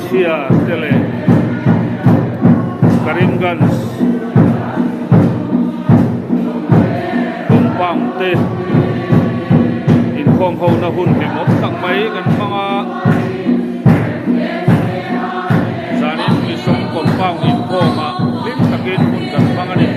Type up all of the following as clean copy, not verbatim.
Hmeichhia te leh Karimganj compound te inkhawm ho na hun hlimawm tak mai kan hmang a zanin mission compound inkhawm ah hlim takin hun kan hmang a ni.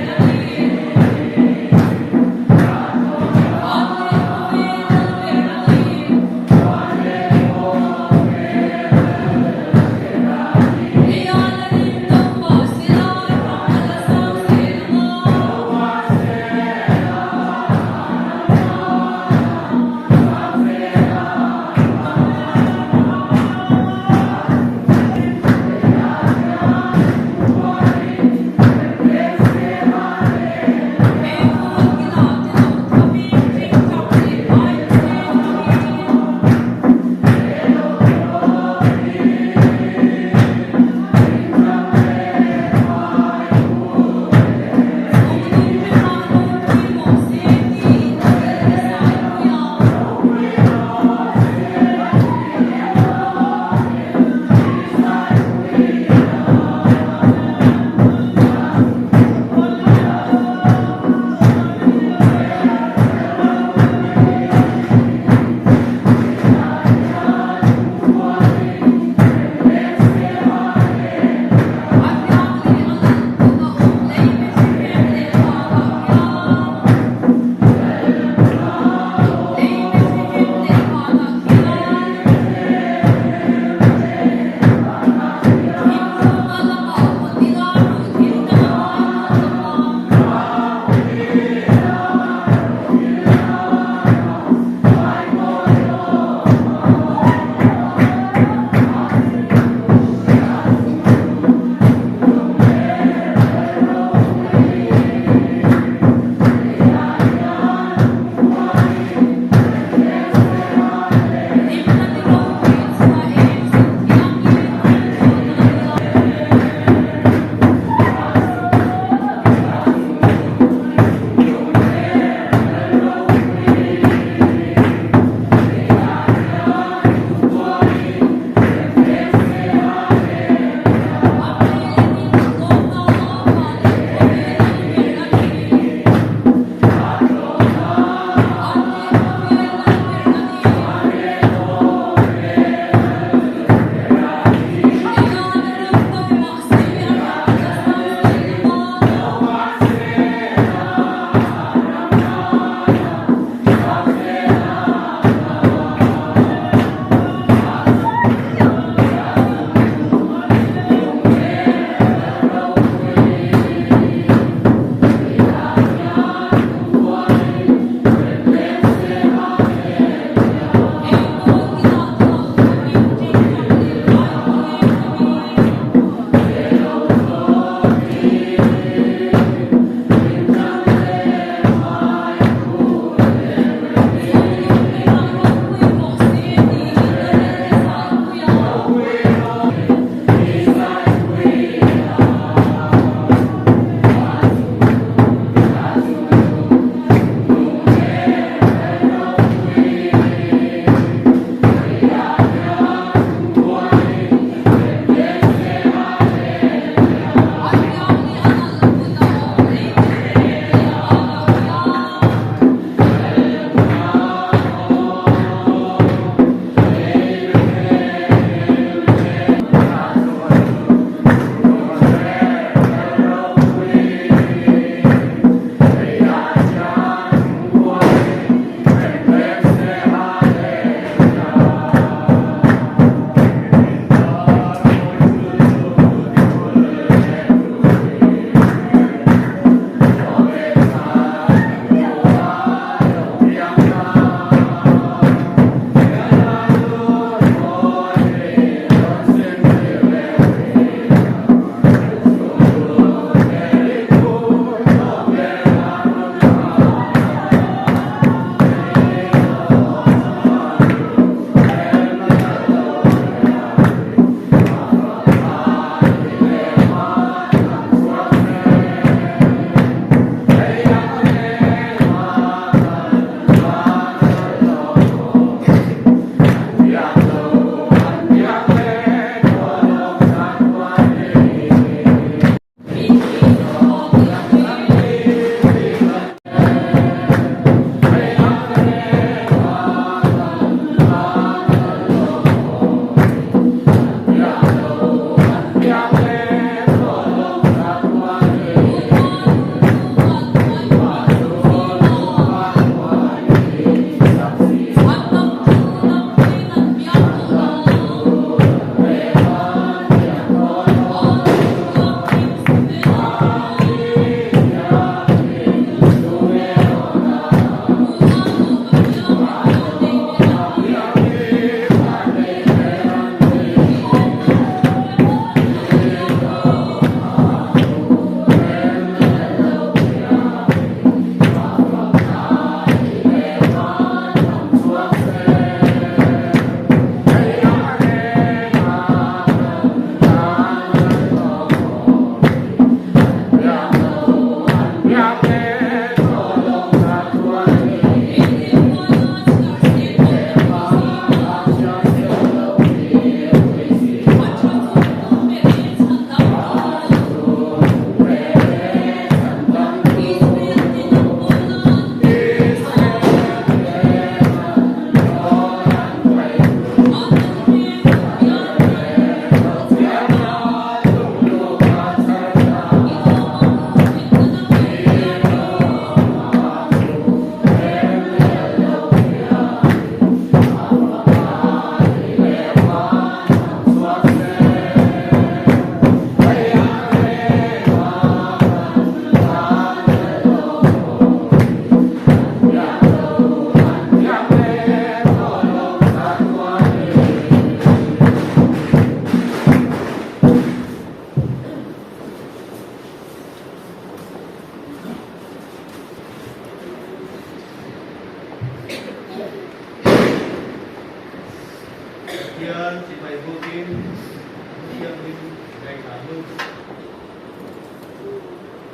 Chibai bukin a thianghlim ngaihthlah hnu.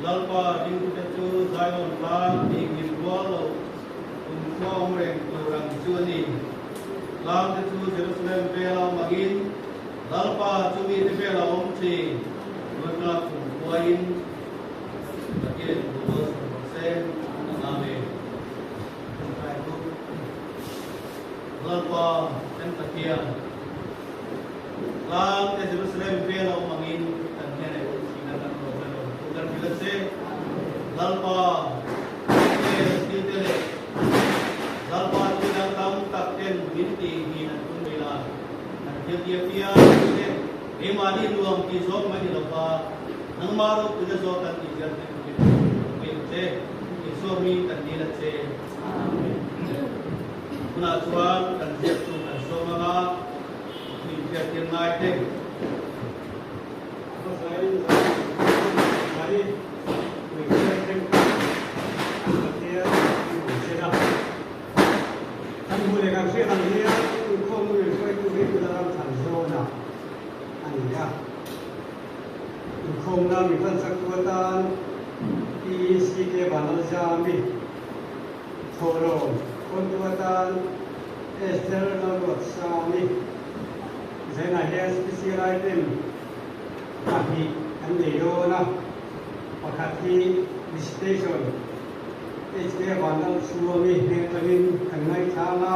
Lalpa dingtute chu Zion tlang tihngil rual loh kumkhua awm reng tur ang chu a ni. Tlangte chu Jerusalem vela awm angin Lalpa chu mite vela awm thin. Ruatna kumkhuain Pathian in duh malsawm rawh se. Amen. Tawngtai bawk. Lalpa kan Pathian, tlang te Jerusalem vel a awm angin kan hnenah i awm thin a, kan lawm e lawm thu kan hrilh a che. Lalpa, khawvel thil te leh Lalpa thil dang tam tak ten min tih hin an tum mai la, kan thil tia piang te keimahni nuam tih zawk mai ni lova, nangmah ropuina zawk kan tih zel theih turin kan awm che. Isua hming kan dil a che. Amen. Tunah chuan kan ziaktu kan sawm anga thu inhriattir ngai te. Kan hmuh leh kan hriat ang hian inkhawmna min hruaitu hi tuna ram thlan zawnah a ni a. Inkhawmna min hmanchaktu atan PECK Vanlalzami thawhlawm khawntu atan Esther Lalruatsami Zainah hian special item pahnih an nei dawn a, pakhat hi recitation HK Vanlalchhuangi hmel atangin kan ngaithlang a,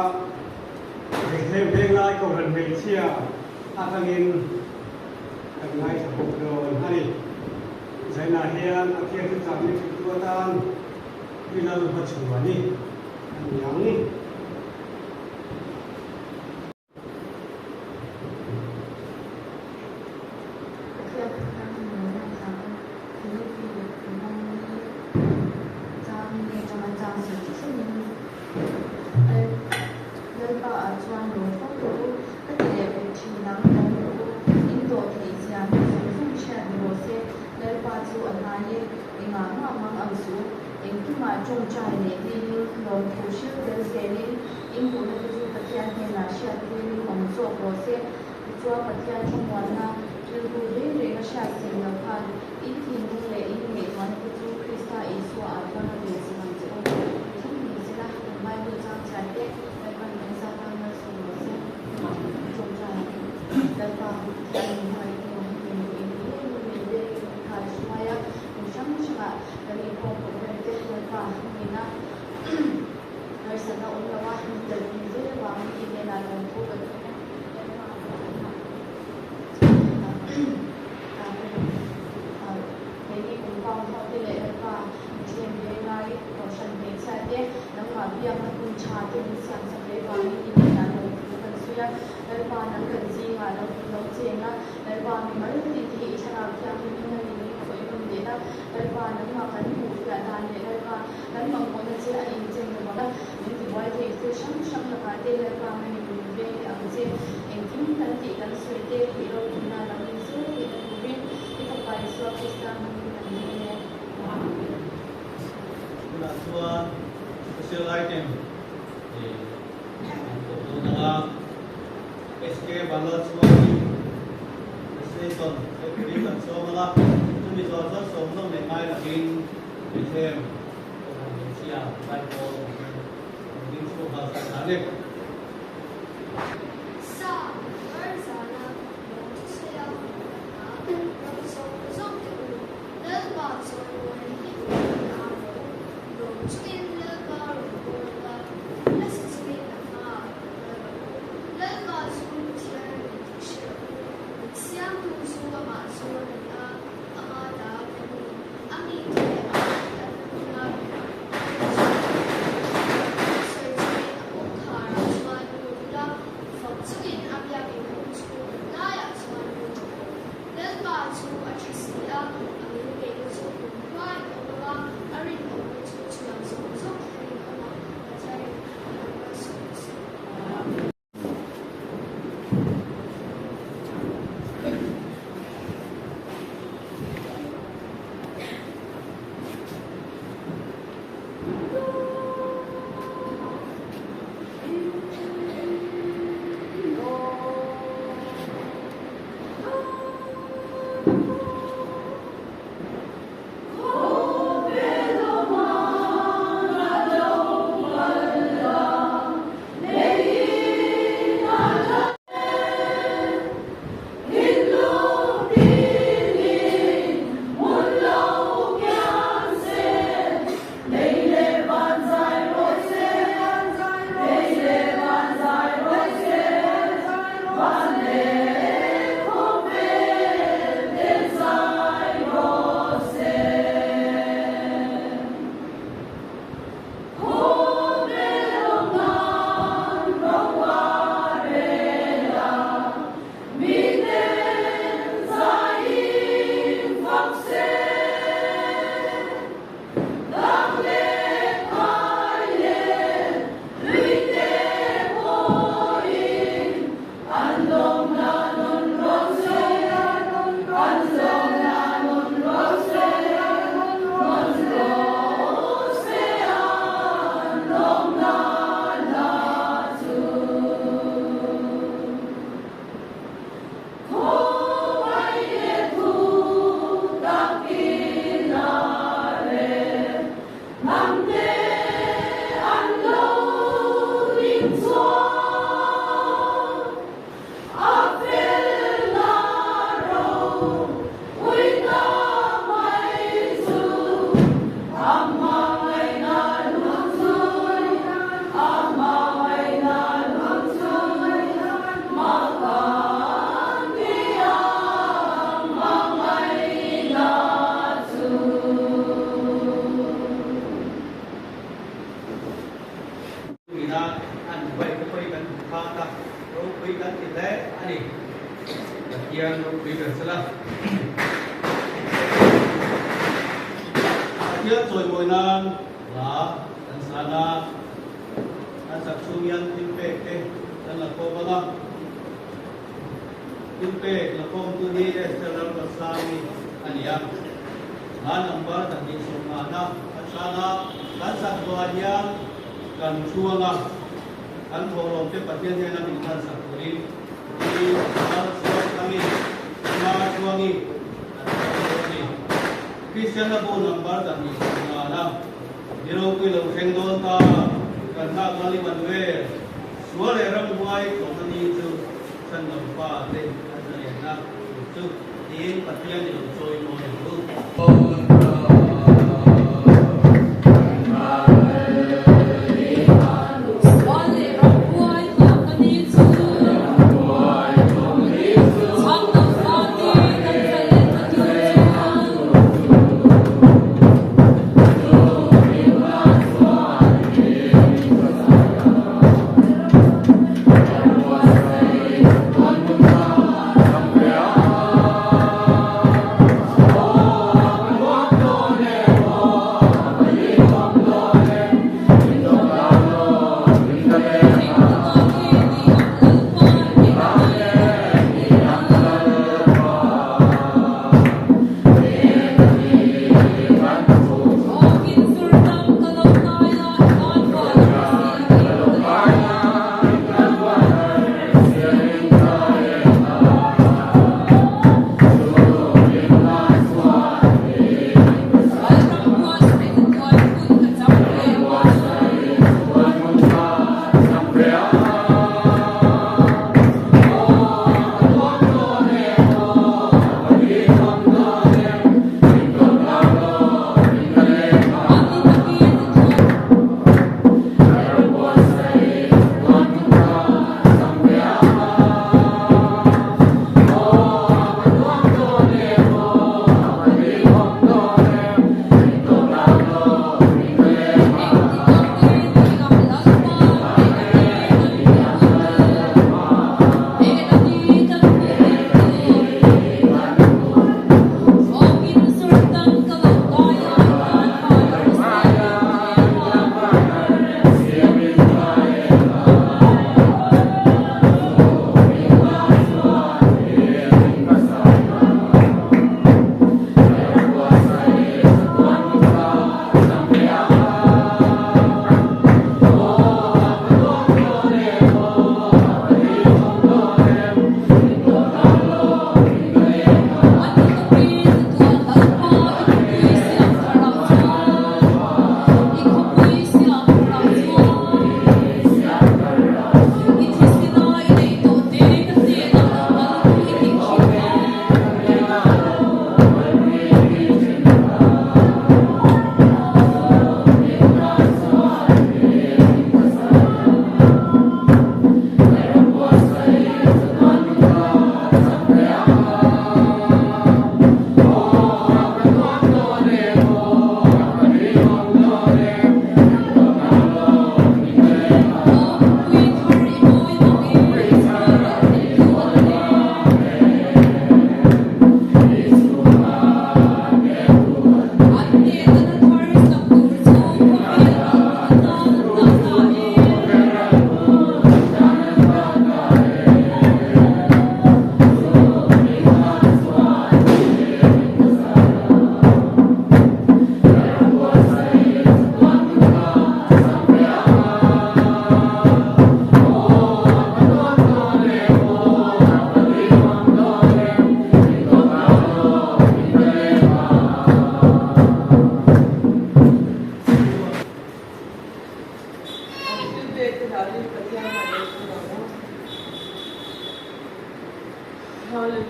Bethlehem Venglai Kohhran Hmeichhia atangin kan ngaithla bawk dawn a ni. Zainah hian a thianghlim chakna hrilhtu atan Pi Lalhmachhuani a ni ang. Pathian thar hi min ngaithla a, Philippi ram hi chang nge changa chang ser chu thlengin Lalpa ah chuan lawm fo rawh u, ka ti leh bawk thin ang, lawm rawh u, in dawh theih zia mi zawng zawng hriat ni rawh se, Lalpa chu a hnai e, engah mah mang ang suh u, engkimah tawngtai leh dilin lawmthu hril tel zelin in duhna te chu Pathian hnenah hriat tirin awm zawk rawh se. Tichuan Pathian thlamuanna rilru reng reng a hriat sen loh khan in thinlung leh in ngaihtuahna te chu Krista Isua ah chuan a vensak ang che u. Thil ni sela kan Bible chang chhiar te Lalpan kan zat tan malsawm rawh se. Tawngtai Lalpa Pathian min hmangaih hnu min duh in ni em em vengin kan khai hruai a, hmun hrang hrangah kan inkhawm program te Lalpa nena harsatna awm lo a, min telpui zel avangin i hnenah lawmthu kan sawi a. Keini compound ho te leh Lalpa mithlem ve ngai kohhran hmeichhia te nangmah biakna hun tha te min siam sak leh vangin i hnenah lawmthu kan sawi a. Lalpa nang kan zingah lo lo cheng a, Lalpa mi mal tin hi i thlarau thianghlim in nangin min khawih rawn leh a, Lalpa nangmah kan hmuh fiah dan leh Lalpa kan mamawhna che a inchen lo vang a, min tibuai thei thil hrang hrang lakah te Lalpa nangin min veng leh ang che. Engkim kan tih kan sawi te tih ropuina lo ni zel theihna turin i Fapa Isua Krista hmangin kan ding e. Amen. Tunah chuan special item an kawh dawn ang a, SK Vanlalchhuangin President Secretary kan sawm ang a, chumi zawh chuan sawm nawm leh ngai lovin Bethlehem Kohhran Hmeichhia Zaipawl an ding chhuak nghal zat dan e. Sa, Bar zana lawm chu sawi a, ka hna ram zawng zawng te u, Lalpa chawimawi hlim takin au rawh u, lawm chungin Lalpa rawn bawl ula, nasa chungin a hmaah rawn kal rawh u, Lalpa chu Pathian a ni tih hre rawh u, min siamtu chu amah chu a ni a, ama ta kan ni, a mite leh amah hriatna hmuna kan chu kan ni. Sawi chungin a kawngkharah. Ina an bike te pawh hi kan hmu phak a, ropui kan ti hle a ni. Pathian ropui ber sela. Pathian chawimawi nan hla kan san a, kan sak chhung hian thil pek te kan la khawm ang a. Thil pek la khawmtu hi Esther Lalruatsangi a ni a. Hla number 25 na kan san a, kan sak zawhah hian kan chhuang a, kan thawhlawm te Pathian hnena min hlansak turin Pi Lalchhuangthangi, Pi Chhuangi an sawi dawn a ni. Kristian a bu number 25 na ni ropui lo thleng dawn ta, kan nghak Lal Immanuel, sual leh ramhuai tlawmna ni chu chhandam fa te an zalianna tur chu tiin Pathian i lo chawi mawi ang u.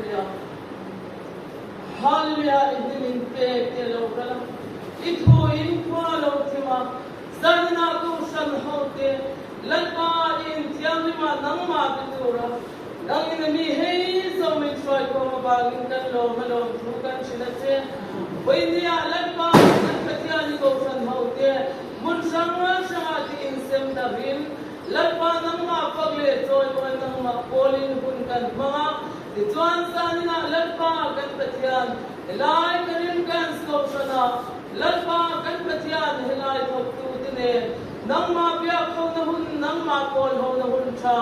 Hallelujah. Hallelujah i hnim in pek te lo kal a, i thu in khua lo thim a, zaninah Kohhran ho te Lalpa i in thianghlimah nangmah ti tura nangin a mi hei zo min hruai khawm avangin kan lawm a lawm thu kan hrilh a che. Vawinia Lalpa kan Pathian i Kohhran ho te hmun hrang hrangah ti insem darhin Lalpa nangmah fak leh chawimawi nangmah pawlin hun kan hmang a, tichuan zaninah Lalpa kan Pathian helai ka rim kan Kohhran ah Lalpa kan Pathian helai thawktu te nen nangmah biak ho na hun nangmah pawl ho na hun tha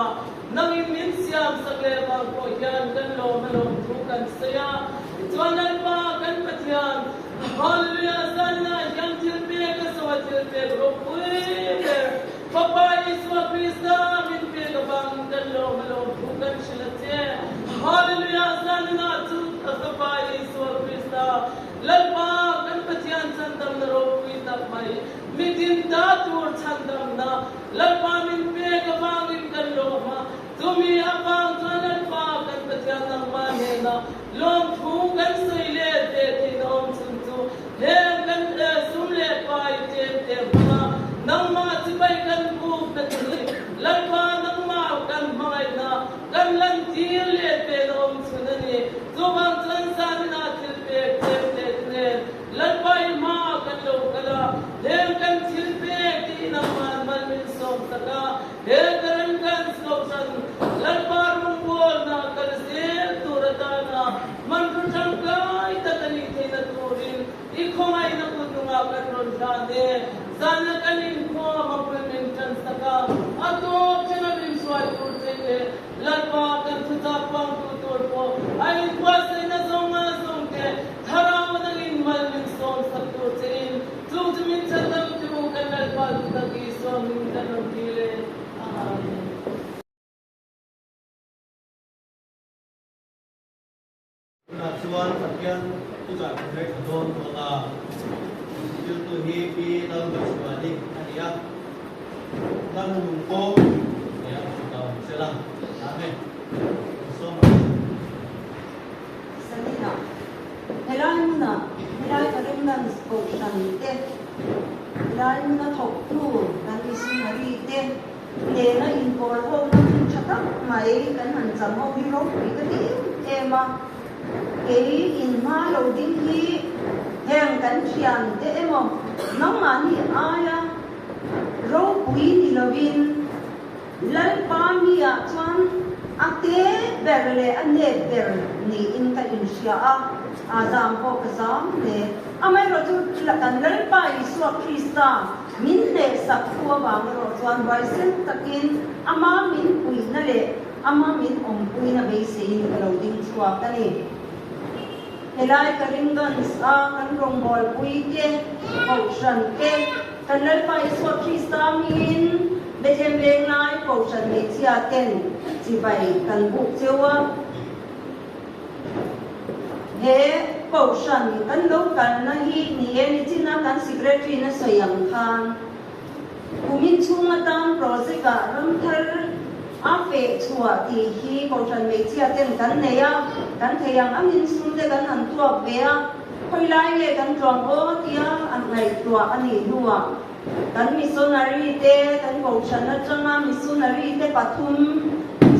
nangin min siam sak leh vang pawh hian kan lawm a lawm thu kan sawi a, tichuan Lalpa kan Pathian Hallelujah zaninah hian thil pek a sawi a thil pek ropui ber Fapa Isua Krista min pek avangin kan lawm a lawm thu kan hrilh a che. Hallelujah! Zaninah chu ka Fapa Isua Krista, Lalpa kan Pathian chhandamna ropui tak mai, mitin ta tur chhandamna Lalpa min pek avangin kan lawm a, chumi avang chuan Lalpa kan Pathian nangmah hnena lawmthu kan sawi let ve theihna awm chhun chu Heng kan sum leh pai tlem te hmanga nangmah chibai kan buk na te hi Lalpa nangmah kan hmangaihna kan lantir leh pen a awm chhun a ni. Chuvang chuan zaninah thil pek tlem te te nen Lalpa i hma kan lo kal a, heng kan thil pek te hi nangmah mal min sawm sak a, he ka rem kan Kohhran Lalpa rawngbawlna kal zel tur atana Hmanraw tangkai tak a nih theihna turin i khawngaihna kut nungah kan rawn hlan e. Zana kan inkhawm a bul min tan sak a, a tawp thleng a min hruai tur che leh Lalpa kan thuchah puangtu tur pawh a inbuatsaihna zawng a zawng te thlarau a dangin mal min sawm sak tur chein chung chu min chhandam tu kan Lalpa duhtak Isua hming kan rawn dil e. Amen. Tunah chuan Pathian thuchah kan ngaithla dawn tawh a, zirtirtu hi Pi Lalmachhuani a ni a, Lalnung pawh nia hmu ta awm sela. Amen. Kan sawm ang che. Sanina, Helai hmunah helai ka remnants kohhran te, helai hmuna thawktu kan missionary te, Nena inkawl ho na hun tha tak mai kan han cham ho hi ropui ka ti em em a, kei inhma lo ding hi heng kan thian te emaw nangmahni aia ropui ni lovin Lalpa mi ah chuan a te ber leh a nep ber niin ka inhria a, a zam pawh ka zam hle. Amaherawhchu kan Lalpa Isua Krista Min hnehsak thu avang erawh chuan huaisen takin ama min puihna leh ama min awmpuina beiseiin ka lo ding chhuak a ni. Helai Karimganj a kan rawngbawlpui te, Kohhran te, kan Lalpa Isua Krista mingin Bethlehem Venglai Kohhran hmeichhia ten chibai kan buk cheu a. He Kohhran kan lo kalna hi ni e, nichina kan Secretary na sawi ang khan kumin chhung atan project ah ramthar a feh chhuah tih hi Kohhran hmeichhia ten kan nei a, kan thei ang angin sum te kan han tuak ve a, khawi lai nge kan tluang aw tia an ngaihtuah a nih hnuah kan missionary te kan Kohhran atanga missionary te pathum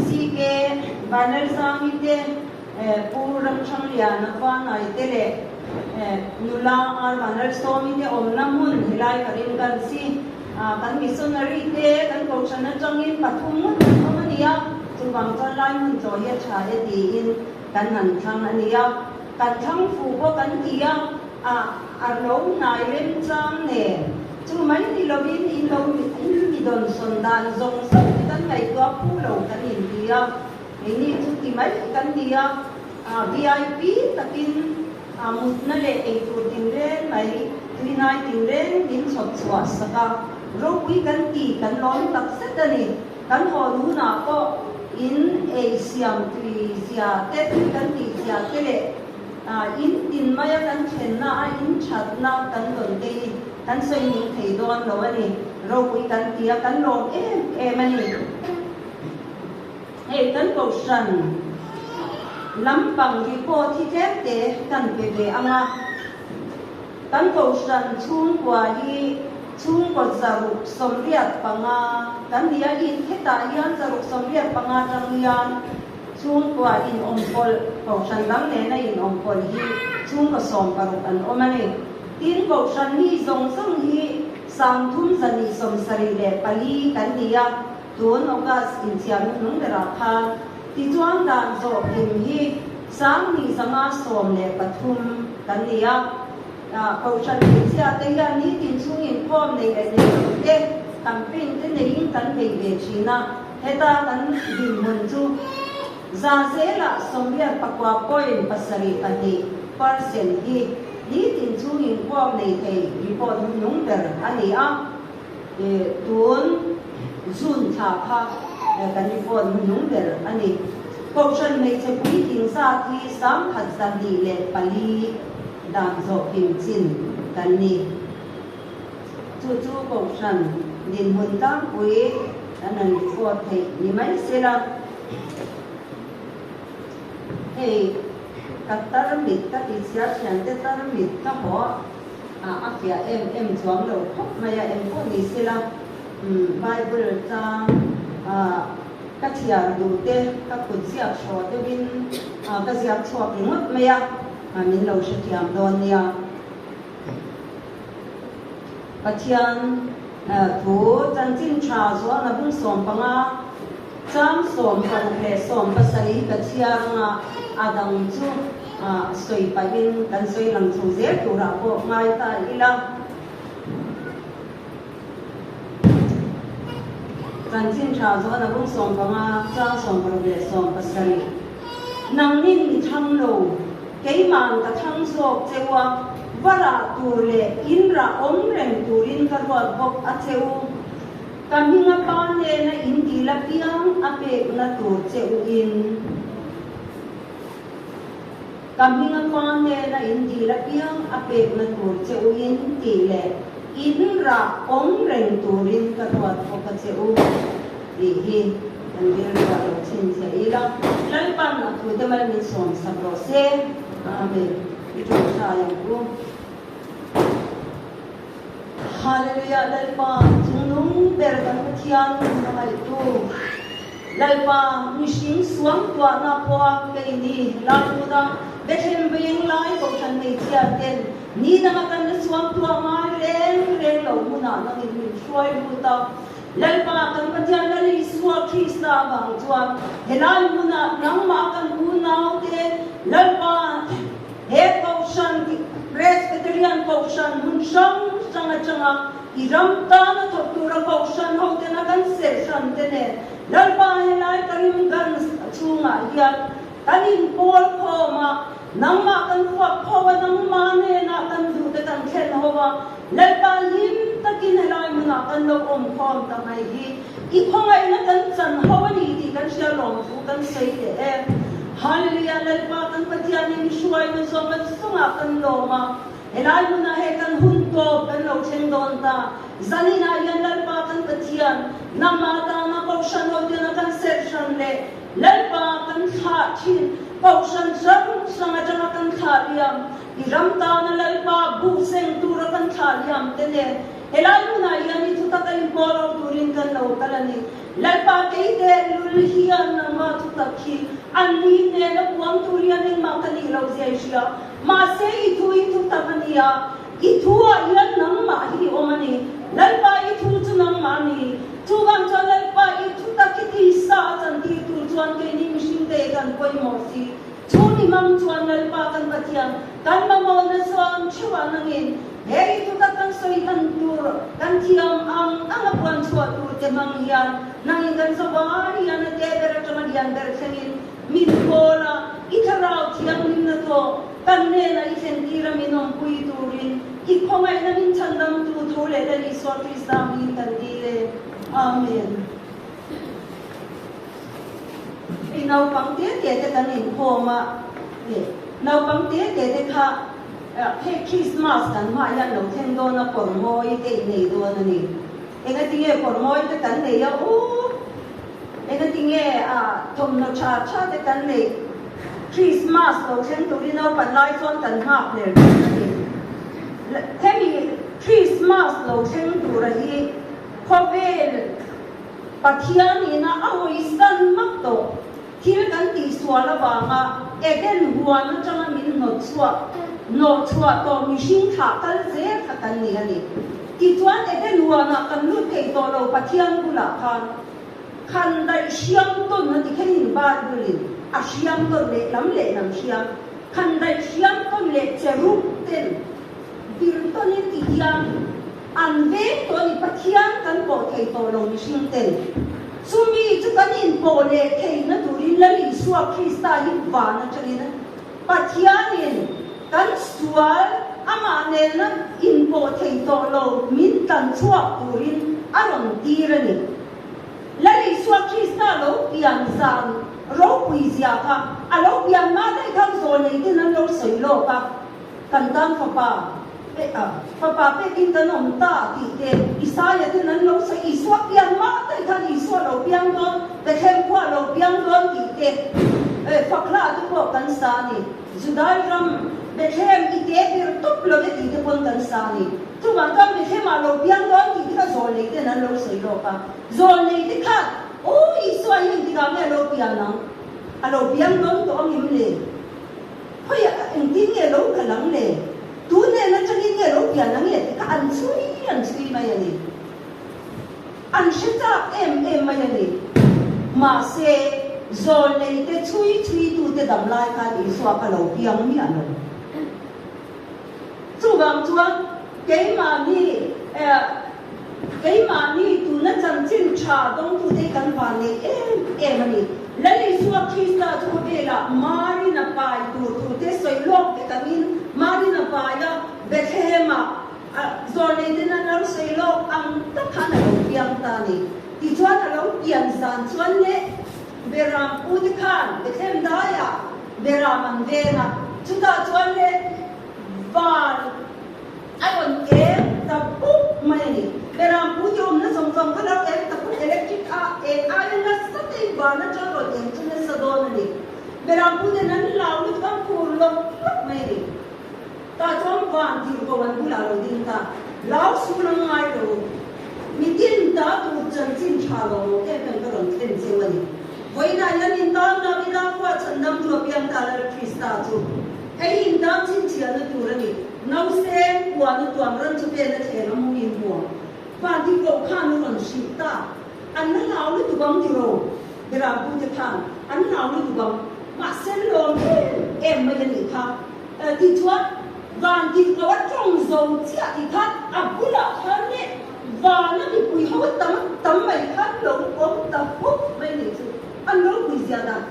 CK Vanlalzami te, Pu Ramthangliana Vanai te leh nula R Vanlalsawmi te awmna hmun helai ka ring kan si. Kan missionary te kan kohhran atangin pathum ngawt an awm a nia, chuvang chuan lai hmun chaw hi a tha e tiin kan han thlang a nia. Kan thlang fuh bawk an ti a, a lo hnai remchang nen chu mai ni lovin in lo in mi dawnsawn dan zawng zawng te kan ngaihtuah phu lo kan inti a. Keini chu ti mai kan ni a, VIP takin mutna leh eitur tinreng mai, tuinai tinreng min chhawp chhuah sak a, ropui kan ti kan lawm tak zet a ni. Kan hawn hunah pawh in ei siam tui zia te, tui kan tih zia te leh in tin maia kan thlenna a in thatna kan dawn te hi kan sawi ning thei dawn lo a ni. Ropui kan ti a, kan lawm em em a ni. Hei kan kohhran Lampang report hi tlem te kan pe ve ang a. Kan kohhran chhungkua hi chhungkaw 685 kan ni a, in hetah hian 685 tang hian chhungkua inawmpawlh, kohhran dang nena inawmpawlh hi chhungkaw 16 an awm a ni. Tin, kohhran mi zawng zawng hi 374 kan ni a, tun August inchhiarna hnung berah khan tichuan dan zawh kim hi 2513 kan ni a. Kohhran hmeichhia te hian nitin chhung inkhawm nei leh nei lo te campaign te neiin kan bei ve thin a, heta kan dinhmun chu za zelah 89.72 percent hi nitin chhung inkhawm nei thei report hnuhnung ber a ni a, tun June thla kha kan report hnuhnung ber a ni. Kohhran hmeichhe puitling zat hi 1104 dan zawh kim chin kan ni. Chu chu kohhran dinhmun tlangpui kan han report theih ni mai sela. Hei ka tarmit ka ti chhiar thian te tarmit ka haw a a fiah em em chuang lo khawp mai a, eng pawh ni sela Bible tlang ka chhiar duh te ka kut ziak hraw deuhin ka ziak chhuak ringawt mai a, min lo hrethiam dawn nia. Pathian thu chanchin tha zualna bung 15 chang 16 leh 17 ka chhiar anga a dang chu sawi pahin kan sawi lang chho zel turah pawh ngai ta ila. Chanchin tha zualna bung 15 chang 16 leh 17 Nangnin mi thlang lo. Keima'n ka thlang zawk cheu a, va rah tur leh in rah awm reng turin ka ruat bawk a che u. Ka hminga pa hnena in dil apiang a pekna tur che u in. Ka hminga pa hnena in dil apiang a pekna tur che u in tih leh in rah awm reng turin ka ruat bawk a che u tih hi kan rilru a lo chhinchhiah ila, Lalpan a thute mal min sawm sak rawh se. Amen. I tawngtai ang u. Hallelujah Lalpa chungnung ber kan Pathian min hmangaihtu Lalpa mihring suang tuahna pawha keini Laihmuna Bethlehem veng lai kohhran hmeichhia ten ni danga kan la suang tuah ngai reng reng lo hmunah nangin min hruai lut a. Lalpa kan Pathian Lal Isua Krista avang chuan helai hmunah nangmah kan unaute Lalpa he Kohhran Presbyterian Kohhran hmun hrang hrang atanga i ram tana thawk tura Kohhran hotena kan serh hran te nen Lalpa helai Karimganj chhungah hian kan inpawl khawm a, nangmah kan fuak kho a, nangmah hnenah kan duhte kan thlen ho a, Lalpa hlim takin helai hmunah kan lo awm khawm ta mai hi i khawngaihna kan chan ho a ni tih kan hria lawm thu kan sawi leh e. Hallelujah Lalpa kan Pathianin i hruaina zawng a chungah kan lawm a, helai hmunah he kan hun tawp kan lo thleng dawn ta. Zaninah hian Lalpa kan Pathian nangmah tana Kohhran hotiana kan serh hran leh Lalpa kan thlah thin Kohhran hrang hrang atanga kan thlah liam I ram tana Lalpa buh seng tura kan thlah liam te nen helai hmunah hian i thutak a inpawl ho turin kan lo kal a ni. Lalpa kei teh lul hian nangmah thutak hi an ni hnena puang tur hian engmah ka nih loh zia i hria. Mahse i thu hi thutak a ni a, i thu ah hian nangmah hi i awm a ni. Lalpa i thu chu nangmah a ni. Chuvang chuan Lalpa i thutak hi tisa a chantir tur chuan keini mihringte kan pawimawh si. Chu ni mang chuan Lalpa kan Pathian kan mamawhna chuan theuhah nangin he i thutak kan sawi hlan tur kan thiam ang ang a puan chhuah tur te hmang hian nangin kan zawai hian a te ber atanga lian ber thlengin min pawl a, i thlarau thianghlimna tawh kan hnenah i thlen tir a min awmpui turin i khawngaihna min chhandamtu tho leh Lal Isua Krista hmingin kan dil e. Amen. I naupang te te te kan inkhawm a, naupang te te te kha hei Christmas kan hmaah hian lo thleng dawn a, kawr mawi te i nei dawn a ni. Engatinge kawr mawi te kan nei a, u engatinge thawmhnaw tha tha te kan neih? Christmas lo thleng turin naupan lai chuan kan nghak hlel thin a ni. Hemi Christmas lo thleng tura hi khawvel Pathian ina a hawisan mak tawh. Thil kan tihsual avanga Eden huan atanga min hnawtchhuah, hnawhchhuah tawh mihring thlah kal zel kha kan ni a ni. Tichuan Eden huanah kan lut thei tawh lo Pathian bulah khan khan daih hriam tawn a ti khenin Bible-in a hriam tawn leh lam leh lam hriam khan daih hriam tawn leh cherub ten vir tawnin ti hian An veng tawh a ni, Pathian kan pawh thei tawh lo mihring ten. Chumi chu kan inpawh leh theihna turin Lal Isua Krista hi van atangin Pathianin kan sual amah nena inpawh thei tawh lo min tlan chhuak turin a rawn tir a ni. Lal Isua Krista lo pian zan ropui zia kha a lo pian mah daih khan zawnei ten an lo sawi lawk a, kan tan fapa Pe a, fapa pekin kan awm ta tih te Isaia ten an lo sawi, Isua piang mah daih khan Isua lo piang dawn, Bethlehem khua lo piang dawn tih te fakhla te pawh kan sa a ni. Judai ram Bethlehem i te ber tawp lo e tih te pawn kan sa a ni. Chuvang chuan Bethlehem ah lo piang dawn tih te kha zawlnei ten an lo sawi lawk a. Zawlnei te khan, Aw Isua hi engtikah nge a lo pian ang? A lo piang dawn tawh ang em le? Khawiah engtin nge lo kal ang le? Tu nen atangin nge lo pian ang le tih kha an chhui an chhui mai a ni. An hre chak em em mai a ni. Mahse, zawlneite chhui chhuitute dam lai khan Isua kha lo piang miah lo. Chuvang chuan keimahni eh keimahni tuna chanchin tha dawngtute hi kan van nei em em a ni. Lal Isua Krista chu khawvelah Marina pai tur thute sawi lawk vek angin Marina paia Bethlehem-ah zawrneiten an lo sawi lawk ang tak khan a lo piang ta a ni. Tichuan a lo pian zan chuan leh Beram pute khan Bethlehem daiah Beram an veng a, chutah chuan le van a rawn eng ta pup mai a ni. Beram pute awmna zawng zawng kha lo eng ta pup, electric a eng aia nasa te in van atang rawn eng chu nasa dawn a ni. Beram puten an lau lutuk an phur lawk lawk mai a ni. Tah chuan van tirhko an bulah lo ding ta, lau sul ang ngai lo. Mitin ta tur chanchin tha lo maw em em ka rawn thlen cheu a ni. Vawiinah hian in tan Davida khua chhandam tu a piang ta Lal Krista chu hei in tan chhinchhiahna tur a ni. Nausên puan u tuam ran chu pen a thleng a mu in hmuam. Van tirhkoh khan u rawn hrilh ta. An la hlau lutuk ang tiro Beram pute khan an hlau lutuk ang. Mahse lawm em em mai a nih kha. Tichuan, van tirhkoh a tawng zo chiah tih khan a bulah khan leh vana mipui ho tam tam mai khan lo awm ta hawp mai nih chu an ropui zia dan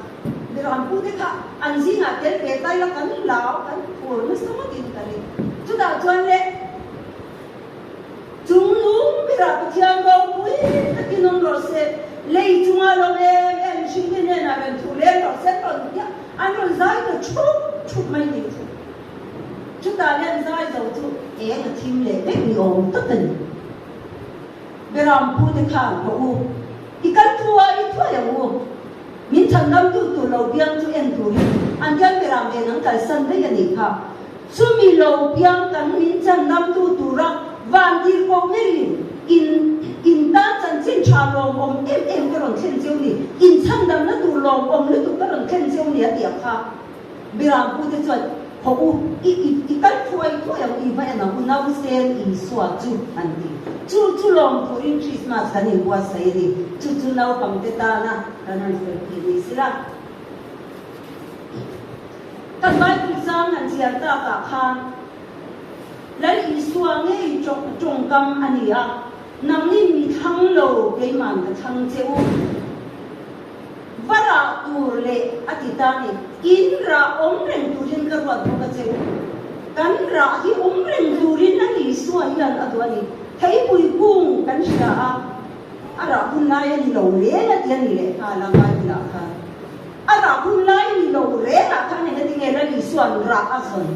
Mirampu te kha an zingah tel ve tai la kan lau kan phur nasa ngawtin ka ring. Chutah chuan le chung lung berah Pathian ropui takin awm rawh se, lei chunga lo em em mihring te hnenah rawn thu lem rawh se an rawn piah An rawn zai ta thup thup mai ni chu. Chutah hian zai zo chu eng a thim leh vek ni awm tak a ni. Beram pu te khan ka u, i kal thu a i thuai ang u. Min chhandam tu tur lo piang chu en turin an hian beram ven an kalsan daih a nih kha. Chumi lo piang kan min chhandam tu tura van tir ko ngeiin in in tan chanchin tha lawmawm em em ka rawn thlen cheu ni, in chhandamna tur lawmawm lutuk ka rawn thlen cheu ni a tih ang kha. Biram pute chuan, Haw u, i i i kal thuai thuai ang u, i va en ang u, nausen Isua chu an ti. Chu chu lawm turin Krismas kan inbuatsaih a ni. Chu chu naupangte tana kan rawn sawi theih ni sila. Kan Bible chang han chhiar takah khan Lal Isua ngei tawngkam a ni a, Nangni mi thlang lo keiman ka thlang che u. Va rah tur leh a ti ta ni. In rah awm reng turin ka ruat bawk a che u. Kan rah hi awm reng turin Lal Isua hian a duh a ni. Theipui kung kan hria a, a rah hun lai a ni lo reng a ti a ni leh nghal a Bible-ah khan. A rah hun lai ni lo rengah khan engati nge Lal Isua'n rah a zawn?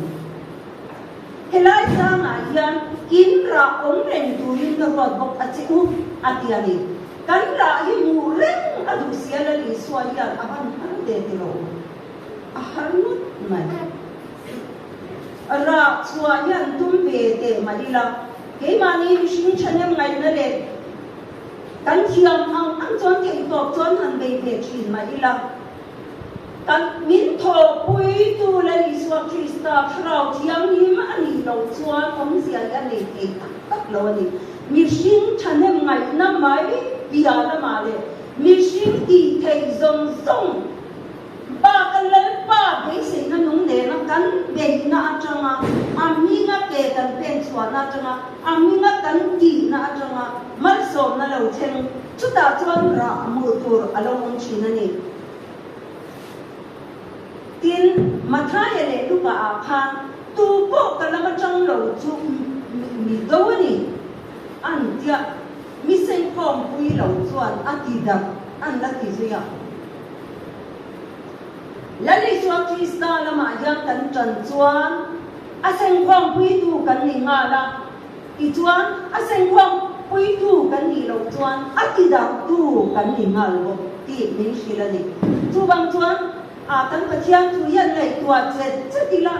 Helai tlangah hian in rah awm reng turin ka ruat bawk a che u, a ti a ni. Kan rah hi hmuh reng a duh sia Lal Isua hian a van har ve ti lo. A har ngawt mai. Rah chhuah hi an tum ve teh mah ila, keimahni mihring thahnem ngaihna leh kan thiam ang ang chuan theihtawp chuan han bei ve thin mah ila, kan min thawhpuitu Lal Isua Krista Thlarau Thianghlim a nih loh chuan awmzia hi a nei thei tak tak lo a ni. Mihring thahnem ngaihna mai piah lamah leh mihring tih theih zawng zawng Bak a Lalpa beiseina nung nena kan beihna atanga a hminga ke kan pen chhuahna atanga a hminga kan tihna atanga malsawmna lo thleng chutah chuan rah hmuh tur a lo awm thin a ni. Tin, Mathaia leh Luka ah khan tu pawh ka lam atang lo chu mi do a ni an tia mi sengkhawmpui lo chuan a ti darh an la ti zui a. Lal Isua Krista lamah hian kan ṭan chuan a sengkhawmpuitu kan ni nghal a, tichuan a sengkhawmpuitu kan nih loh chuan a tidaktu kan ni nghal bawk tih min hrilh a ni. Chuvang chuan a kan Pathian thu hian ngaihtuah chet chet ila,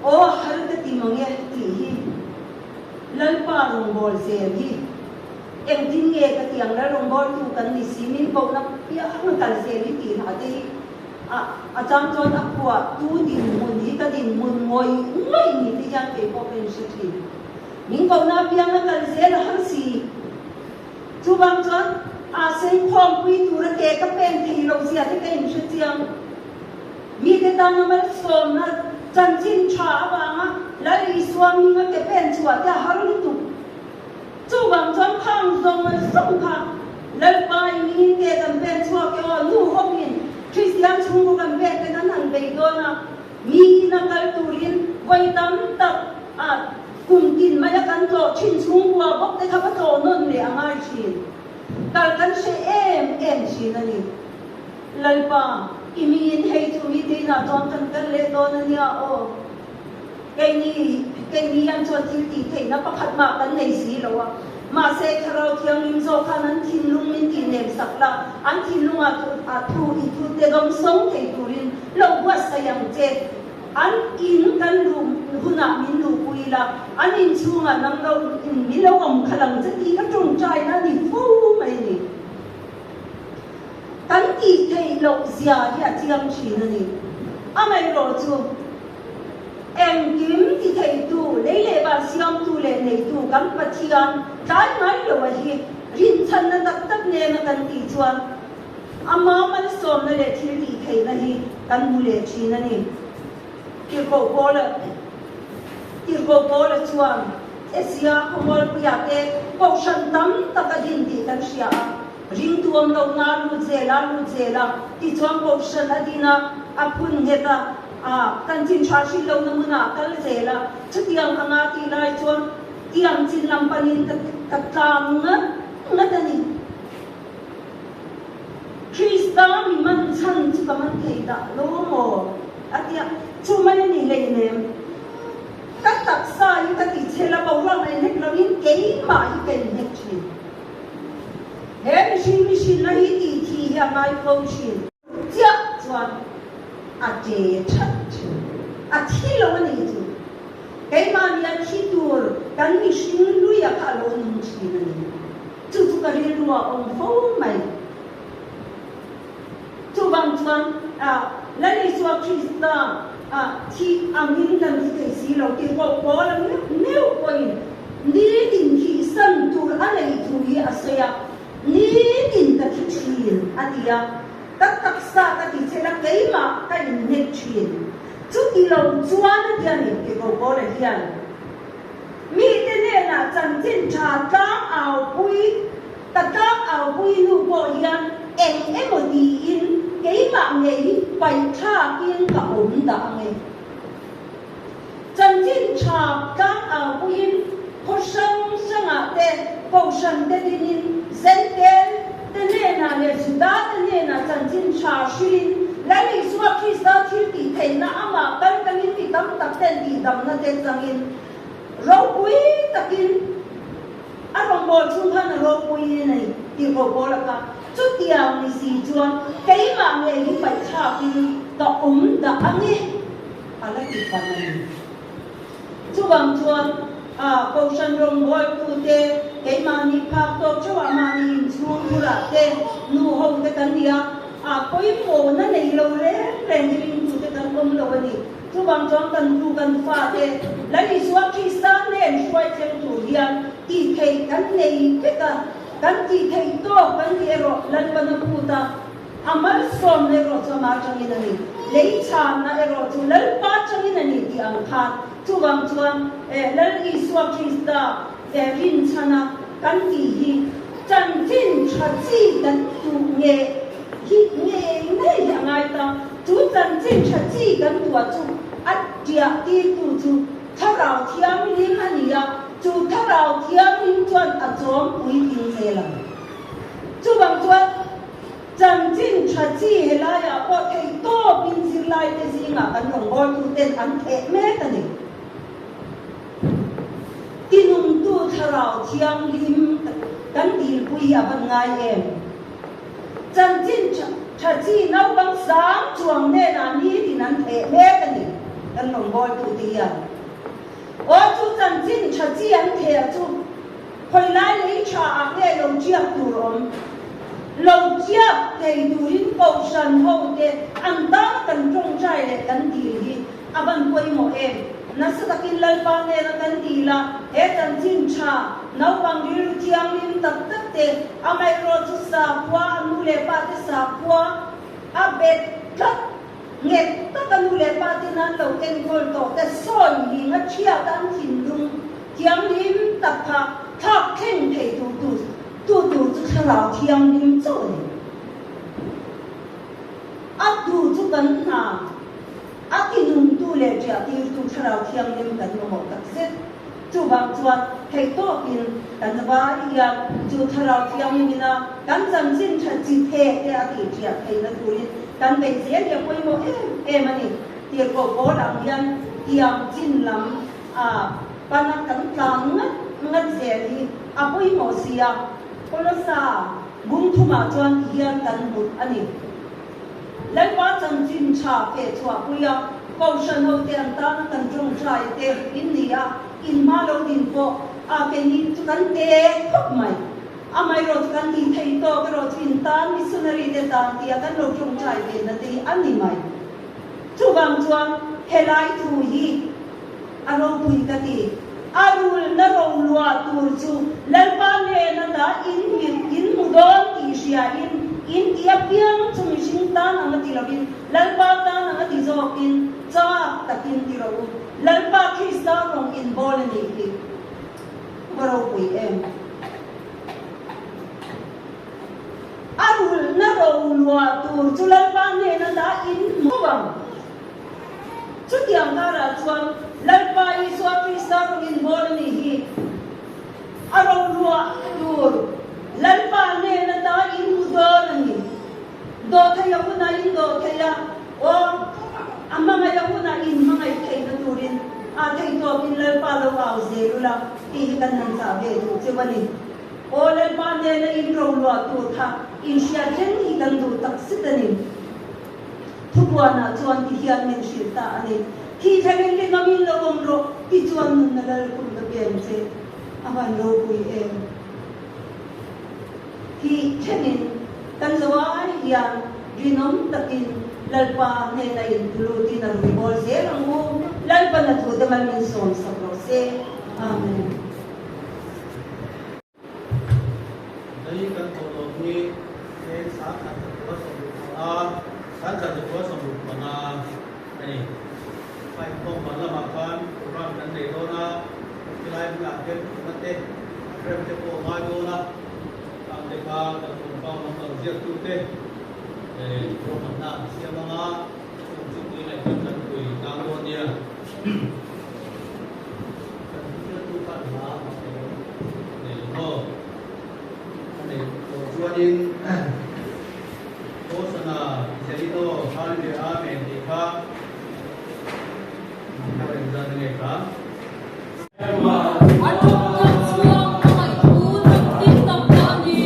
Aw har ka ti mang e tih hi Lalpa rawngbâwl zel hi. Engtin nge ka tiang la rawngbawltu kan ni si min kohna piang a kal zel hi tih hlah te hi a a chang chuan a phuah tu dinhmun hi ka dinhmun ngawih ngawih ni te hian kei pawh ka inhre thin. Min kohna apiang a kal zel a har si. Chuvang chuan a sengkhawmpui tura ke ka pen thei lo zia te ka inhre chiang. Mite tana malsawmna chanchin tha avanga Lal Isua hminga ke pen chhuah te a har lutuk. Chuvang chuan khang zawng zawng kha Lalpa i mingin ke kan pen chhuak e aw, nu hawkin Kristian chhungkaw kan pek te kan han bei dawn a, mi ina kal turin vawi tam tak a kum tin maia kan tlawh thin chhungkua bawk te kha va tlawh nawn leh a ngai thin. Kal kan hre em em thin a ni. Lalpa i mingin hei chu mi te inah chuan kan kal leh dawn a nia aw. Keini, keini hian chuan thil tih theihna pakhat mah kan nei si lo a. Mahse, Thlarau Thianghlim zawk khan an thinlung min tih nem sak la, an thinlungah a thu i thu te dawng sawng thei turin lo buatsaih ang che. An in kan luh hunah min luhpui la, an inchhungah nang lo in min lo awm khalh ang che tih ka tawngtaina a ni fo mai a ni. Kan tih theih loh zia hi a chiang thin a ni. Amaherawh chu. Engkim ti theitu, lei leh van siamtu leh neitu kan Pathian tlai ngai lo a hi rinchhanna tak tak nena kan tih chuan ama malsawmna leh thil tih theihna hi kan hmu leh thin a ni. Tirhkoh Paula Tirhkoh Paula chuan Asia khawmualpuia te kohhran tam tak a din tih kan hria a, ringtu awm lohna a lut zel a, lut zel a, tichuan kohhran a din a, a phun nghet a, A, kan chin tha hrilh lohna hmunah a kal zel a, chutiang anga tih lai chuan tiang chin lam panin ka ka tlang ngat ngat a ni. Krista mi man chhan chu ka man thei dah lo maw? A ti a, chu mai a ni hleinem. Ka taksa hi ka ti chhe la boruak nei hlek loin keimah hi ka inhnek thin. He mihring mihrinna hi tih thi hi a ngai fo thin. Chiah chuan a che that thin. A thi lo a nih chu. Keimahni a thi tur kan mihring luia kha a lo nung thin a ni. Chu chu ka rilru a awm fo mai. Chuvang chuan Lal Isua Krista thi angin kan thi thei si lo tih pawh Paul a meuh meuh pawhin nitin thihsan tur a neih thu hi a sawi a. Nitin ka thi thin, a ti a. Ka taksa ka ti chel a, keimah ka inhnek thin. Chuti lo chuan a ti a ni, ti ko Paula hian. Mite hnenah chanchin tha tlang aupui, ka tlang aupui hnu pawh hian eng emaw tiin keimah ngei hi paihthlakin ka awm dah ang e. Chanchin tha tlang aupuiin khaw hrang hrangah te, kohhran te dinin, Zentel te hnenah leh Juda te hnenah chanchin tha hrilhin Lal Isua Krista thil tih theihna amah kal tangin mi tam tak ten tihdamna te changin ropui takin a rawngbâwl chhung khan a ropui a ni. Tirhkoh Paula kha chutiang ni si chuan keimah ngei hi paihthlakin ka awm dah ang e a la ti fan a ni. Chuvang chuan a Kohhran rawngbawltute keimahni phak tawk theuhah mahni inchhung bulah te nu ho te kan ni a, a pawimawhna nei lo reng reng hi ringtute kan awm lo a ni. Chuvang chuan kan tu kan fate Lal Isua Krista nen hruai thleng tur hian tih theih kan nei vek a, kan tih theih tawk kan tih erawh Lalpana phut a, A malsawmna erawh chu amah atangin a ni, lei chhanna erawh chu Lalpa atangin a ni tih ang khan chuvang chuan Lal Isua Krista rinchhana kan tih hi chanchin tha chi kan tuh nge hi ngei ngei hi a ngai ta. Chu chanchin tha chi kan tuah chu a tiah tirtu chu Thlarau Thianghlim a ni a, chu Thlarau Thianghlim chuan a chawm puitling zel ang. Chuvang chuan chanchin tha chi helaiah pawh theih tawpin zirlaite zingah kan rawngbawltuten an theh mek a ni. Tinungtu Thlarau Thianghlim kan dilpui hi a van ngai em? Chanchin tha chi naupang sang chuang hnenah nitin an theh mek a ni kan rawngbawltute hian. Aw chu chanchin tha chi an theh chu Khawi lai lei tha ah nge lo chiak tur awm? Lo chiak thei turin Kohhran ho te an tan kan tawngtai leh kan dil hi a van pawimawh em? Nasa takin Lalpa hnena kan dil a, he chanchin tha, naupang rilru thianghlim tak tak te, amaherawh chu sakhua, a nu leh pa te sakhua a bet tlat nghet taka nu leh pa te nan lo enkawl tawh te sawi hing a thiat an thinlung Thianghlim tak kha thlak thleng thei tur tu tu tur chu thlarau thianghlim chauh a ni. A tu chu kan hna, a tinungtu leh ṭiahtirtu thlarau thianghlim kan mamawh tak zet. Chuvang chuan theihtawpin kan vai hian chu thlarau thianghlim ina kan chanchin ṭha chi theh te a tih ṭiah theihna turin kan beih zel hi a pawimawh em em a ni. Tirhkoh pawl ang hian tiang chin lam A pana kan tlan ngat ngat zel hi a pawimawh si a, Kolosa bung thumah chuan ti hian kan hmu a ni. Lalpa chanchin tha feh chhuahpui a, Kohhran hote an tana kan tawngtai te in ni a, in hma lo din pawh a keini chu kan te khawp mai. Amaherawh chu kan tih theih tawk erawh chu in tan missionary te tan tia kan lo tawngtai ve na te hi a ni mai. Chuvang chuan helai thu hi A ropui ka ti. A rulna roluah tur chu Lalpa hnena dah in mit in hmu dawn tih hria in, in ti apiang chu mihring tan ang a ti lovin Lalpa tan ang a ti zawkin chak takin ti rawh u. Lalpa Krista rawng in bawl a nih hi. Va ropui em. A rulna roluah tur chu Lalpa hnena dah in hmu ang. Chutiang karah chuan Lalpa Isua Krista rawngin bawl a nih hi. A roruah tur Lalpa hnen ata in hmu dawn a ni. Dawhtheih a hunah in dawhtheih a, aw, a hmangaih a hunah in hmangaih theihna turin a theihtawkin Lalpa lo au zel ula tih hi kan han chah ve duh cheu a ni. Aw Lalpa hnena in roruah tur kha in hriat reng hi kan duh takzet a ni. Thupuanah chuan ti hian min hrilh ta a ni, Thi thlengin ri ngamin lo awm rawh, ti chuan nunna lalkhum ka pe ang che. A van ropui em! Thi thlengin kan zo ai hian rinawm takin Lalpa hnena intulut in a rawn bawl zel ang u. Lalpa na thute mal min sawmsak rawh se. Amen. Dai kan thawh tawh hi cheng 10,165 10,165 a ni. A inkhawm ban lamah khan program kan nei dawn a, helai hmunah hian thutna te, rem te pawh a ngai dawn a, khang te kha kan compound lampang ziaktute ruahmanna an siam ang a, chung chu tuiah hian kan pui tlang dawn nia. Kan hriattu khan hla a nei nei lo maw? A nei tawh chuanin Hosana Zelino Hallelujah Amen tih kha ka rawn zan a ngei ta. A ṭawng tak chuang hmangaih thu tam tin tam ta a ni.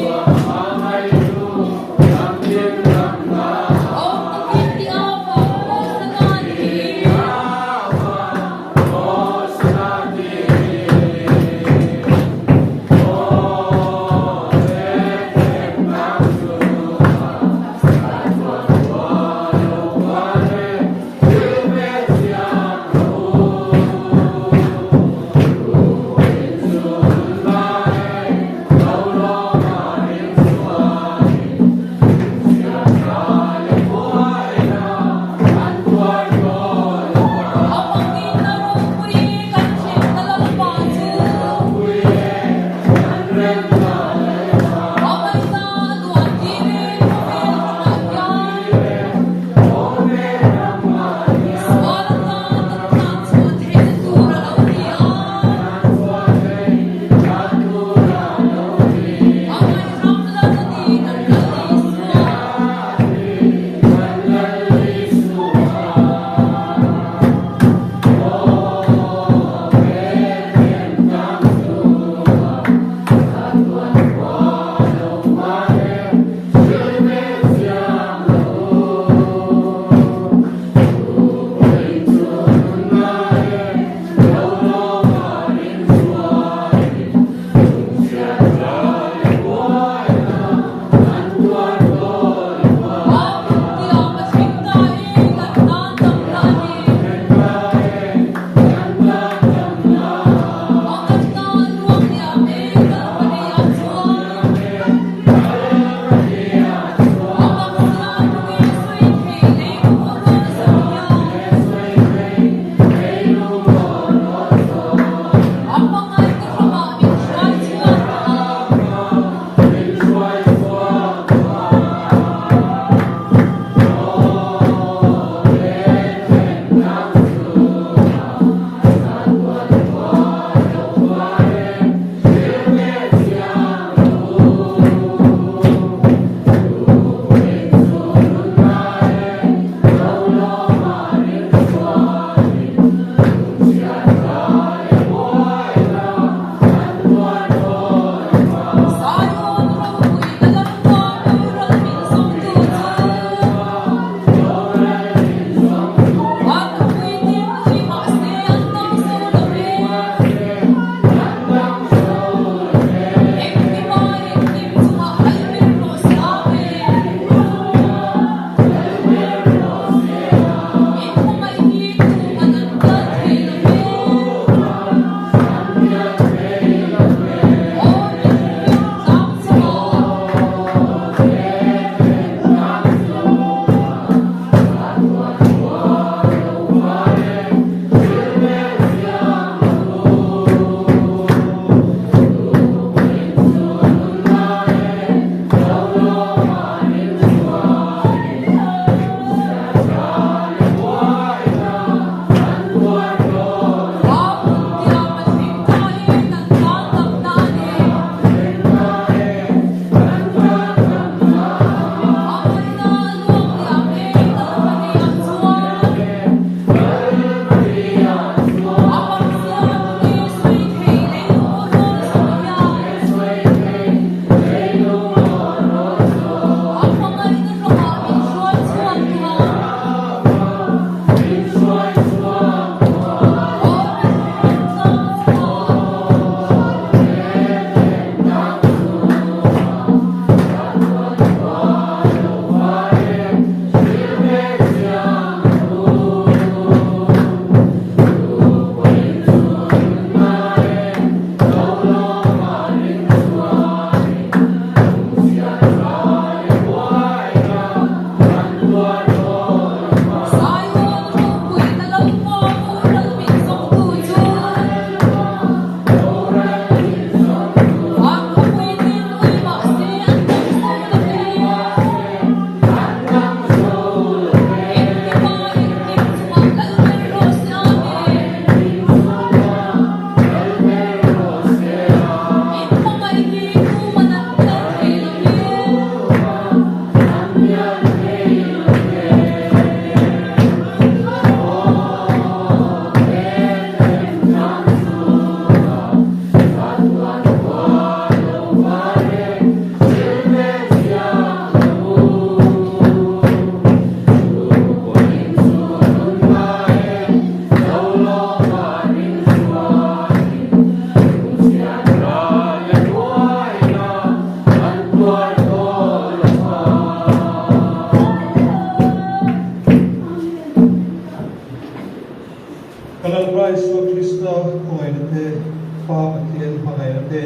Kan Lalpa Isua Krista khawngaihna te, Pa Pathian hmangaihna te,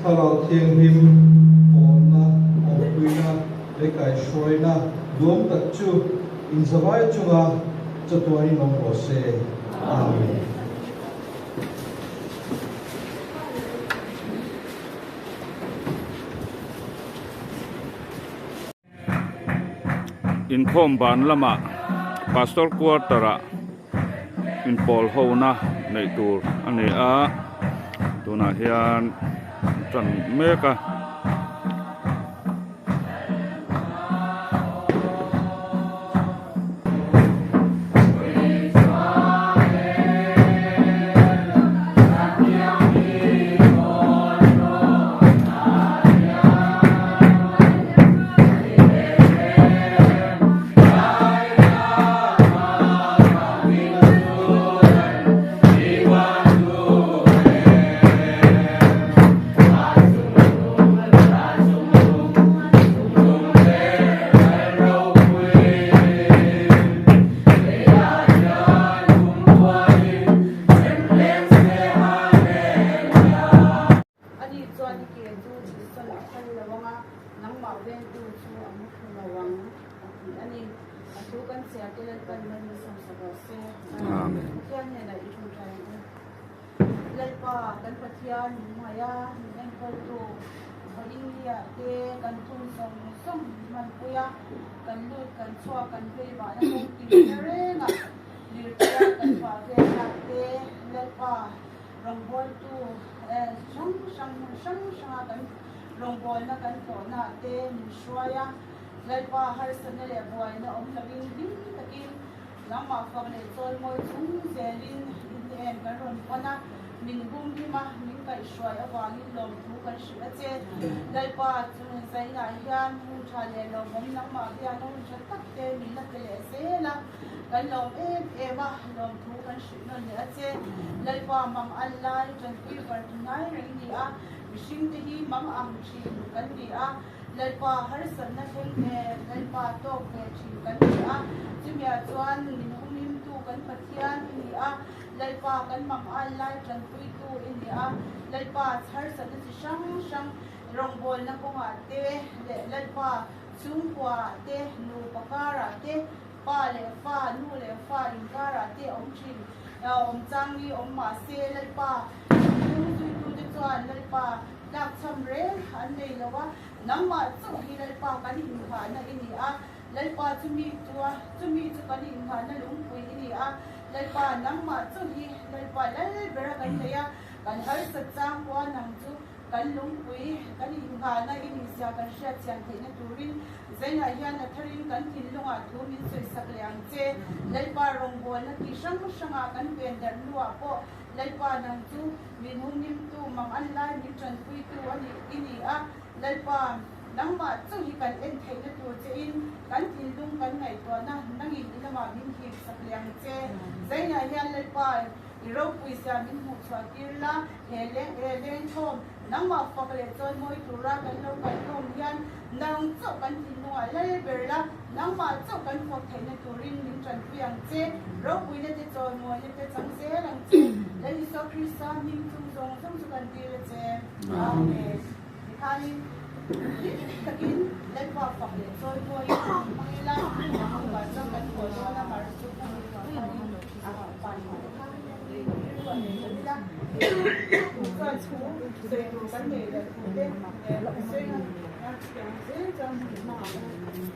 Thlarau Thianghlim pawlna, awmpuina leh kaihhruaina duam tak chu inzavai chunga chatuanin awm rawh se. Amen. Inkhawm ban lamah pastor quarter ah inpawl hona neih tur a ni a tunah hian an tan mek a. Ani chuan i ke chu chhitsawn a phal lo ang a, nangmah vengtu chu a mu thlu lo ang, a ti a ni. A thu kan chhiar te Lalpan mal min sawmsak rawh se. Amen. Pathian hnenah i ṭawngṭai ang u. Lalpa, kan Pathian min hmai a, min enkawltu, Vawiinnia te kan tum zawng zawng min hmanpui a, kan lut kan chhuak kan vei vahna kawng tin reng a, lirthei a kan vah velna te Lalpa rawngbawltu hrang hrang hmun hrang hranga kan rawngbawlna kan tlawhna te min hruai a, Lalpa harsatna leh buaina awm lovin hlim takin nangmah fak leh chawimawi chung zelin in en kan rawn pan a, min hum him a, min kaihhruai avangin lawmthu kan hrilh a che. Lalpa chu zainah hian hun tha leh lawmawm nangmah biakna hun tha tak te min la pe leh zel a, kan lawm em em a, lawmthu kan hrilh nawn leh a che. Lalpa mang an lai tanpui var tunai reng ni a, mihringte hi mang ang thin kan ni a, Lalpa harsatna thleng ve, Lalpa tawk ve thin kan ni a, chumiah chuan min humhimtu kan Pathian i ni a, Lalpa kan mangan lai tanpuitu i ni a, Lalpa harsatna chi hrang hrang rawngbawlna kawngah te leh Lalpa chhungkua te, nupa karah te, pa leh fa, nu leh fa inkarah te awm thin, awm chang ni awm mah se Lalpa hnungzuitute chuan Lalpa Tlakchham reng an nei lo a, nangmah chauh hi Lalpa kan inghahna i ni a, Lalpa chumi chu a, chumi chu kan inghahna lungpui i ni a, Lalpa nangmah chauh hi Lalpa lal bera kan nei a, kan harsat chang pawha nang chu kan lungpui kan inghahna i nih zia kan hriatchian theihna turin zainah hian a tharin kan thinlungah thu min sawisak leh ang che. Lalpa rawngbawlna ki hrang hrangah kan pen darh hnuah pawh Lalpa nang chu min humhimtu mang an lai min tanpuitu a nih i ni a, Lalpa nangmah chauh hi kan en theihna tur che in kan thinlung kan ngaihtuahna nangin i lamah min hip sak leh ang che. Zainah hian Lalpa i ropui zia min hmuh chhuah tir la, he leng he leng thawm nangmah fak leh chawi mawi tura kan lo kal khawm hian nang chauh kan thinlungah lal ber la, Nangmah chauh kan fawk theihna turin min tanpui ang che, ropuina te chawimawina te chang zel ang che, Lal Isua Krista hming chung zawng zawng chu kan dil a che. Amen. Tikhanin hlim takin Lalpa fak leh chawimawiin hmang ila, chuvah chuan kan thawh dawn a, mar chu kan khanin a pan te kha rilru ah nei lo ila, chu chuan thu sawi tur kan nei loh thu te sawi a thiam zel chuan hun hmang ang u.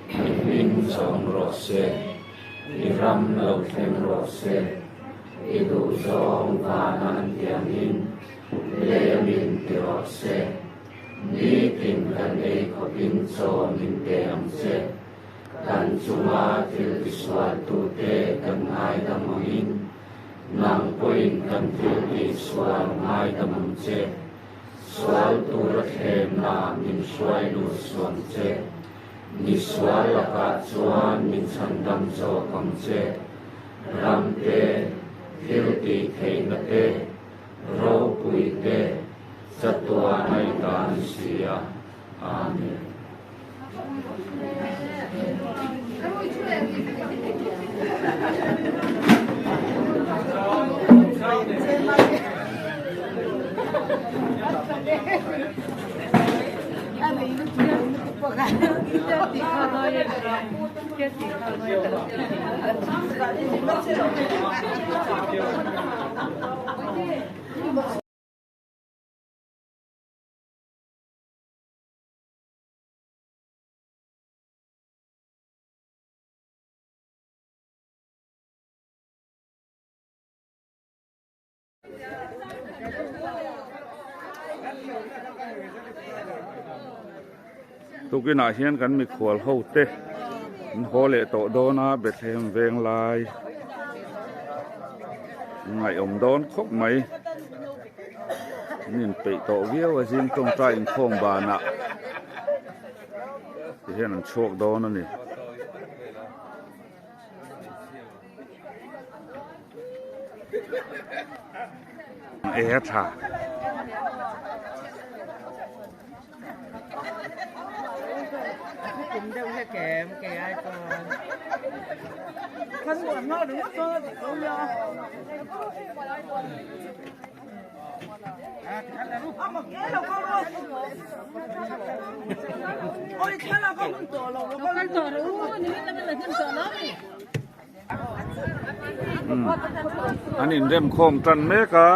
I hming zawng rawh se, i ram lo thleng rawh se, i duhzawng vana an tiangin lei a min ti rawh se. Nitin kan ei khawpin chaw min pe ang che. Kan chunga thil tisualtute kan ngaidam angin, nang pawhin kan thil tihsual ngaidam ang che. Sual tura thlemna min hruai lut suang che. Mi sual lakah chuan min chhandam zawk ang che. Ram te, thil tih theihna te, ropui te, chatuan a i ta ni si a. Amen. Tukinah hian kan mikhual ho te an haw leh tawh dawn a Bethlehem veng lai ngaihawm dawn khawp mai an inpeih tawh viau a zing tawngtai inkhawm banah ti hian an chhuak dawn a ni. E a tha. An inrem khawm tan mek a.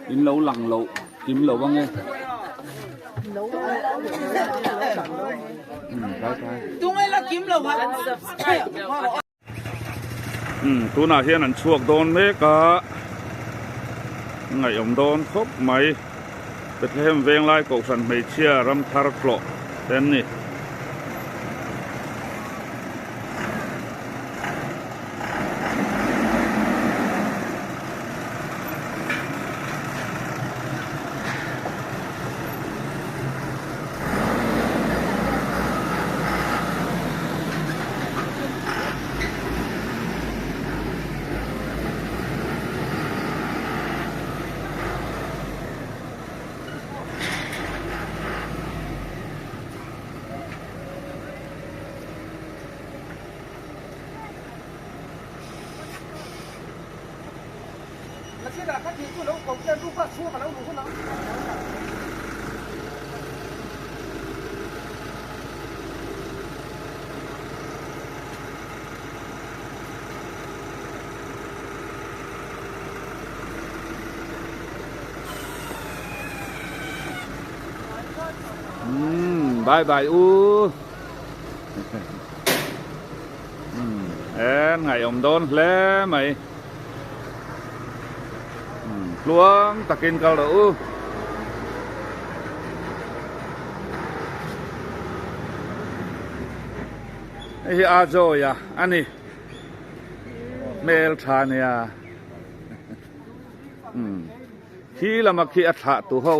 In lo lang lo kim lo ang e. Umm tunah hian an chhuak dawn mek a ngaihawm dawn khawp mai Bethlehem Venglai Kohhran hmeichhia ramthar tlawh te an ni. Umm bye bye u umm en ngaihawm dawn hle mai umm tluang takin kal rawh u. Hei hi a Joy-a a ni hmel tha nia umm khi lama khi a thlah tu ho.